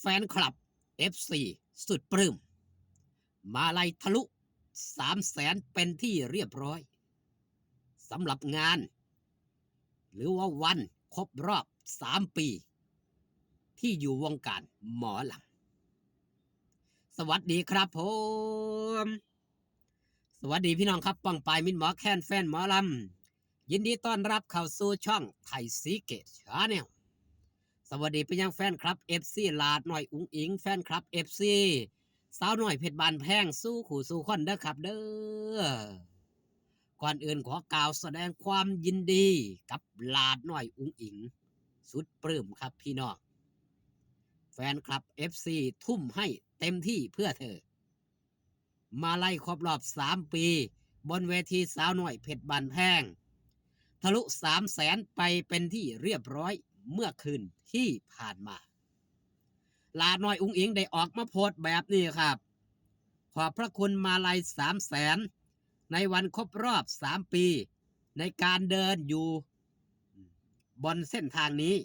ຟນຄລັບເອັຟຊີສຸດປຶ້ມ ມາໄລທະລຸສາມແສນເປັນທີ່ຮຽບຮ້ອຍ ສຳລັບງານ ຫຼືວ່າວັນຄົບຮອບສາມປີ ທີ່ຢູ່ວົງການໝໍລຳ. ສະຫວັດດີຄັບຜົມ ສະຫວັດດີພີ່ນ້ອງຄັບ ປ້ອງປາຍມິດໝໍແຄນແຟນໝໍລຳ ຍິນດີຕ້ອນຮັບເຂົ້າສູ່ຊ່ອງໄທສີເກດແຊນແນວ. ສະຫວັດດີໄປຍັງແຟນຄລັບເອັຟຊີຫຼາດນ້ອຍອຸງອິງ ແຟນຄລັບເອັຟຊີສາວນ້ອຍເພັດບ້ານແພງ ສູ່ຄູ່ສູ່ຄົນເດີຄັບເດີ. ກ່ອນອື່ນຂໍກ່າວສະແດງຄວາມຍິນດີກັບຫຼາດນ້ອຍອຸງອິງ ສຸດປຶ້ມຄັບພີ່ນ້ອງ. ແຟນຄລັບເອັຟຊີທຸ່ມໃຫ້ເຕັມທີ່ເພື່ອເທີ ມາໄລຄົບຮອບສາມປີ ບົນເວທີສາວນ້ອຍເພັດບ້ານແພງ ທະລຸສາມແສນໄປເປັນທີ່ຮຽບຮ້ອຍເມື່ອຄືນທີ່ຜ່ານມາ. ຫຼາດນ້ອຍອຸງອິງໄດ້ອອກມາໂພສແບບນີ້ຄັບ. ຂອບພະຄຸນມາໄລສາມແສນ ໃນວັນຄົບຮອບສາມປີ ໃນການເດີນຢູ່ບົນເສັ້ນທາງນີ້.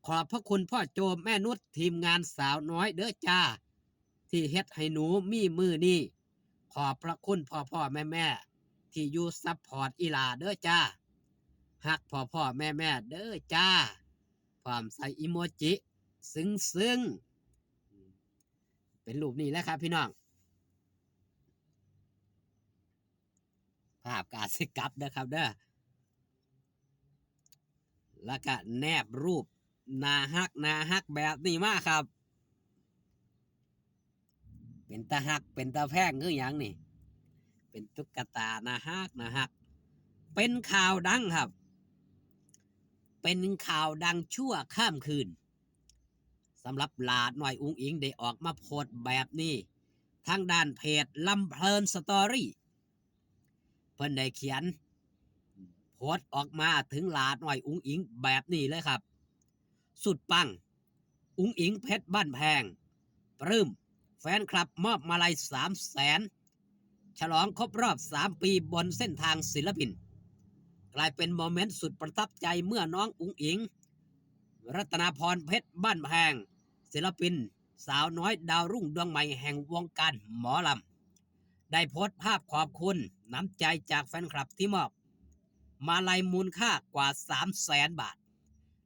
ຂອບພະຄຸນພໍ່ໂຈແມ່ນຸດ ທີມງານສາວນ້ອຍເດີຈ້າ ທີ່ເຮັດໃຫ້ໜູມີມື້ນີ້. ຂອບພະຄຸນພໍ່ໆແມ່ໆ ທີ່ຢູ່ຊັບພອດອີ່ຫຼ້າເດີຈ້າ. ຮັກພໍ່ໆແມ່ໆເດີຈ້າ. ພ້ອມໃສ່ອີໂມຈິຊຶ້ງໆ. ເປັນຮູບນີ້ແຫຼະຄັບພີ່ນ້ອງ. ພາບກະຊິກັບເດີຄັບເດີ. ແລ້ວກະແນບຮູບໜ້າຮັກໜ້າຮັກແບບນີ້ມາຄັບ. ເປັນຕາຮັກເປັນຕາແພງຄືຫຍັງນີ້. ເປັນຕຸກກະຕາໜ້າຮັກໜ້າຮັກ. ເປັນຂ່າວດັງຄັບ. ເປັນຂ່າວດັງຊົ່ວຂ້າມຄືນ. ສຳລັບຫຼາດນ້ອຍອຸງອິງໄດ້ອອກມາໂພສແບບນີ້ ທາງດ້ານເພຈລຳເພີນສະຕໍຣີ ເພິ່ນໄດ້ຂຽນໂພສອອກມາເຖິງຫຼາດນ້ອຍອຸງອິງແບບນີ້ເລີຍຄັບ. ສຸດປັງ ອຸງອິງເພັດບ້ານແພງ ປຶ້ມແຟນຄລັບມອບມາໄລສາມແສນ ສະຫຼອງຄົບຮອບສາມປີບົນເສັ້ນທາງສິນລະປິນ ກາຍເປັນໂມເມັນສຸດປະທັບໃຈເມື່ອນ້ອງອຸງອິງ ລັດຕະນາພອນ ເພັດບ້ານແພງ ສິນລະປິນສາວນ້ອຍດາວລຸ້ງດວງໃໝ່ແຫ່ງວົງການໝໍລຳ ໄດ້ໂພສພາບຂອບຄຸນນ້ຳໃຈຈາກແຟນຄລັບທີ່ມອບມາໄລມູນຄ່າກວ່າສາມແສນບາດ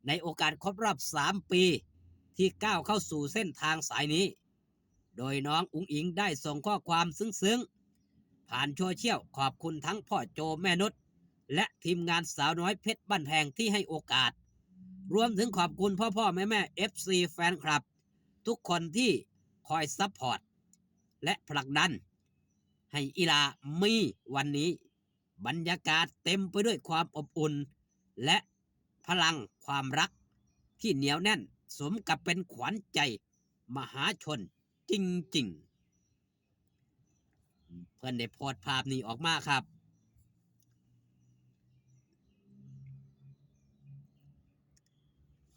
ໃນໂອກາດຄົບຮອບສາມປີທີ່ກ້າວເຂົ້າສູ່ເສັ້ນທາງສາຍນີ້. ໂດຍນ້ອງອຸງອິງໄດ້ສົ່ງຂໍ້ຄວາມຊຶ້ງໆ ຜ່ານໂຊຊຽວຂອບຄຸນທັງພໍ່ໂຈແມ່ນຸດ ແລະ ທີມງານສາວນ້ອຍເພັດບ້ານແພງທີ່ໃຫ້ໂອກາດ, ລວມເຖິງຂອບຄຸນພໍ່ໆແມ່ໆ ເອັຟຊີ ແຟນຄລັບທຸກຄົນທີ່ຄອຍຊັບພອດ ແລະ ຜັກດັນໃຫ້ອີ່ຫຼ້າມີວັນນີ້. ບັນຍາກາດເຕັມໄປດ້ວຍຄວາມອົບອຸ່ນ ແລະ ພະລັງຄວາມຮັກທີ່ໜຽວແໜ້ນ ສົມກັບເປັນຂວັນໃຈມະຫາຊົນຈິງໆ. ເພິ່ນໄດ້ໂພສພາບນີ້ອອກມາຄັບ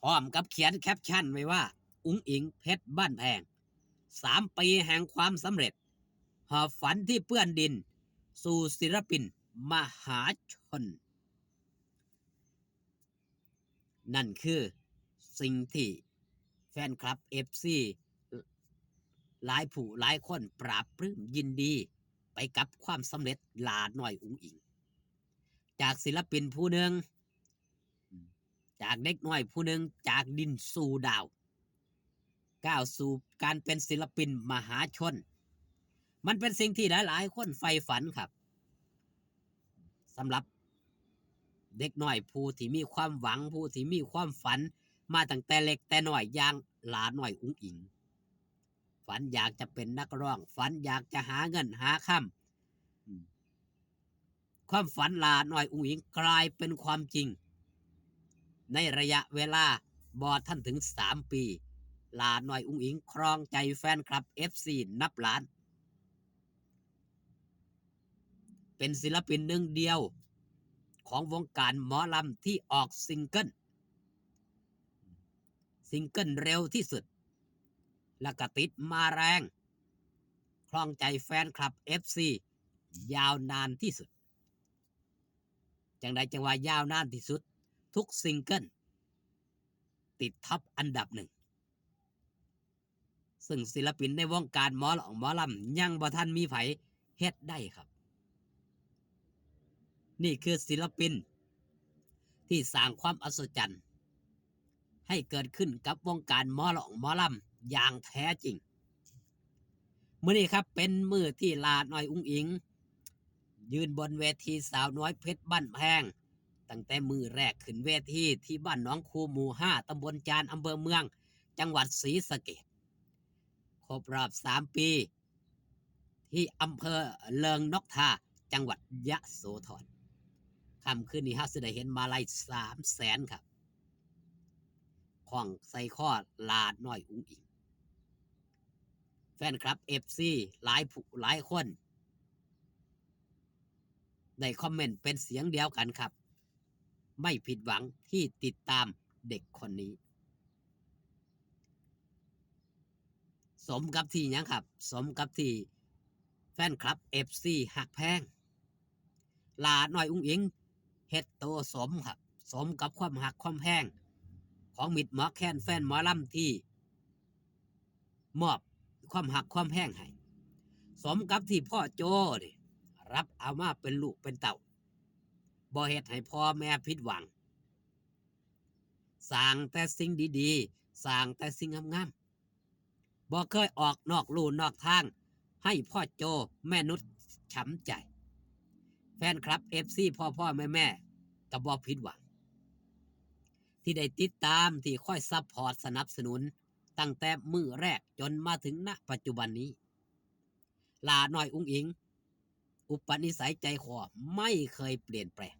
ພ້ອມກັບຂຽນແຄັບຊັນໄວ້ວ່າ ອຸງອິງເພັດບ້ານແພງ ສາມປີແຫ່ງຄວາມສຳເລັດ ຫອບຝັນທີ່ເປື້ອນດິນ ສູ່ສິນລະປິນມະຫາຊົນ. ນັ້ນຄືສິ່ງທີ່ແຟນຄລັບເອັຟຊີຫຼາຍຜູ້ຫຼາຍຄົນປາບປຶ້ມຍິນດີໄປກັບຄວາມສຳເລັດຫຼ້ານ້ອຍອຸງອິງ ຈາກສິນລະປິນຜູ້ໜຶ່ງ ຈາກເດັກນ້ອຍຜູ້ໜຶ່ງ ຈາກດິນສູ່ດາວ ກ້າວສູ່ການເປັນສິນລະປິນມະຫາຊົນ. ມັນເປັນສິ່ງທີ່ຫຼາຍໆຄົນໃຝ່ຝັນຄັບ ສຳລັບເດັກນ້ອຍຜູ້ທີ່ມີຄວາມຫວັງ ຜູ້ທີ່ມີຄວາມຝັນມາຕັ້ງແຕ່ເລັກແຕ່ນ້ອຍ ຢ່າງຫຼ້ານ້ອຍອຸງອິງ. ຝັນຢາກຈະເປັນນັກຮ້ອງ ຝັນຢາກຈະຫາເງິນຫາຄຳ ຄວາມຝັນຫຼ້ານ້ອຍອຸງອິງກາຍເປັນຄວາມຈິງ ໃນໄລຍະເວລາບໍ່ທັນເຖິງສາມປີ ຫຼ້ານ້ອຍອຸງອິງຄຣອງໃຈແຟນຄລັບເອັຟຊີນັບລ້ານ ເປັນສິນລະປິນໜຶ່ງດຽວຂອງວົງການໝໍລຳທີ່ອອກຊິງເກິນ ຊິງເກິນເລັວທີ່ສຸດ ແລ້ວກໍຕິດມາແຮງ ຄຣອງໃຈແຟນຄລັບເອັຟຊີຍາວນານທີ່ສຸດ. ຈັ່ງໃດຈັ່ງວ່າຍາວນານທີ່ສຸດ ທຸກຊິງເກິນຕິດທັອບອັນດັບໜຶ່ງ. ເຊິ່ງສິລະປິນໃນວົງການໝໍຮ້ອງໝໍລຳຍັງບໍ່ທັນມີໃຜເຮັດໄດ້ຄັບ. ນີ້ຄືສິລະປິນທີ່ສ້າງຄວາມອັດສະຈັນໃຫ້ເກີດຂຶ້ນກັບວົງການໝໍຮ້ອງໝໍລຳຢ່າງແທ້ຈິງ. ມື້ນີ້ຄັບ ເປັນມື້ທີ່ຫຼ້ານ້ອຍອຸ້ງອິງຢືນບົນເວທີສາວນ້ອຍເພັດບ້ານແພງ ຕັ້ງແຕ່ມື້ແລກຂຶ້ນເວທີທີ່ບ້ານໜອງຄູ ໝູ່ຫ້າ ຕຳບົນຈານ ອຳເພີເມືອງ ຈັງຫວັດສີສະເກດ ຄົບຮອບສາມປີ ທີ່ອຳເພີເລີງນົກທາ ຈັງຫວັດຍະໂສທອນ. ຄ່ຳຄືນນີ້ເຮົາຊິໄດ້ເຫັນມາໄລສາມແສນຄັບ ຄ້ອງໃສ່ຄໍຫຼ້ານ້ອຍອຸ້ງອິງ. ແຟນຄລັບເອັຟຊີຫຼາຍຜູ້ຫຼາຍຄົນໄດ້ຄອມເມັນເປັນສຽງດຽວກັນຄັບ ໄມ່ຜິດຫວັງທີ່ຕິດຕາມເດັກຄົນນີ້. ສົມກັບທີ່ຫຍັງຄັບ? ສົມກັບທີ່ແຟນຄລັບເອັຟຊີຮັກແພງ. ຫຼ້ານ້ອຍອຸ້ງອິງເຮັດໂຕສົມຄັບ ສົມກັບຄວາມຮັກຄວາມແພງຂອງມິດໝໍແຄນແຟນໝໍລຳທີ່ມອບຄວາມຮັກຄວາມແພງໃຫ້. ສົມກັບທີ່ພໍ່ໂຈນີ້ຮັບເອົາມາເປັນລູກເປັນເຕົ້າ ບໍ່ເຮັດໃຫ້ພໍ່ແມ່ຜິດຫວັງ. ສ້າງແຕ່ສິ່ງດີໆ ສ້າງແຕ່ສິ່ງງາມໆ ບໍ່ເຄີຍອອກນອກลู่ນອກທາງໃຫ້ພໍ່ໂຈແມ່ນຸດຊ້ຳໃຈ. ແຟນຄລັບເອັຟຊີພໍ່ໆແມ່ໆກໍບໍ່ຜິດຫວັງ ທີ່ໄດ້ຕິດຕາມ ທີ່ຄອຍຊັບພອດສະໜັບສະໜູນຕັ້ງແຕ່ມື້ແລກຈົນມາເຖິງນະປັດຈຸບັນນີ້. ຫຼ້ານ້ອຍອຸ້ງອິງ ອຸປະນິໄສໃຈຄໍໄມ່ເຄີຍປ່ຽນແປງ.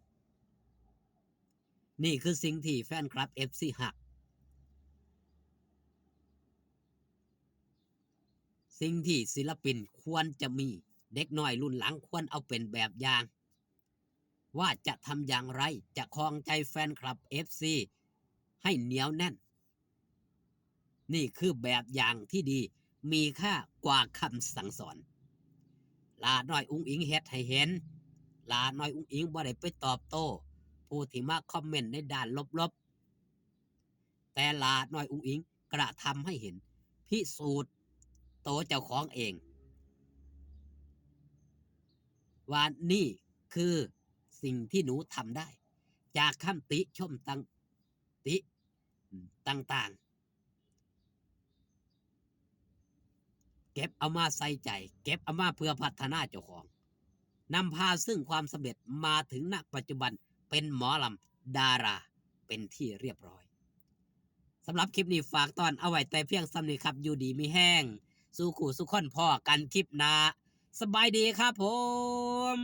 ນີ້ຄືສິ່ງທີ່ແຟນຄລັບເອັຟຊີຮັກ ສິ່ງທີ່ສິລະປິນຄວນຈະມີ ເດັກນ້ອຍລຸ້ນຫຼັງຄວນເອົາເປັນແບບຢ່າງ ວ່າຈະທຳຢ່າງໃດຈະຄອງໃຈແຟນຄລັບເອັຟຊີໃຫ້ໜຽວແໜ້ນ. ນີ້ຄືແບບຢ່າງທີ່ດີ ມີຄ່າກວ່າຄຳສັ່ງສອນ. ຫຼ້ານ້ອຍອຸ້ງອິງເຮັດໃຫ້ເຫັນ. ຫຼ້ານ້ອຍອຸ້ງອິງບໍ່ໄດ້ໄປຕອບໂຕ້ຜູ້ທີ່ມາຄອມເມັນໃນດ້ານລົບໆ ແຕ່ຫຼ້ານ້ອຍອຸ້ງອິງກະທຳໃຫ້ເຫັນ ພິສູດໂຕເຈົ້າຂອງເອງ ວ່ານີ້ຄືສິ່ງທີ່ໜູທຳໄດ້. ຈາກຄຳຕິຊົມຕ່າງ ຕິຕ່າງໆ ເກັບເອົາມາໃສ່ໃຈ ເກັບເອົາມາເພື່ອພັດທະນາເຈົ້າຂອງ ນຳພາເຊິ່ງຄວາມສຳເລັດມາເຖິງນະປັດຈຸບັນ ເປັນໝໍລຳດາລາເປັນທີ່ຮຽບຮ້ອຍ. ສຳລັບຄລິບນີ້ຝາກຕ້ອນເອົາໄວ້ແຕ່ພຽງສ່ຳນີ້ຄັບ. ຢູ່ດີມີແຮງສູ່ຄູ່ສູ່ຄົນ ພໍ້ກັນຄລິບໜ້າ. ສະບາຍດີຄັບຜົມ.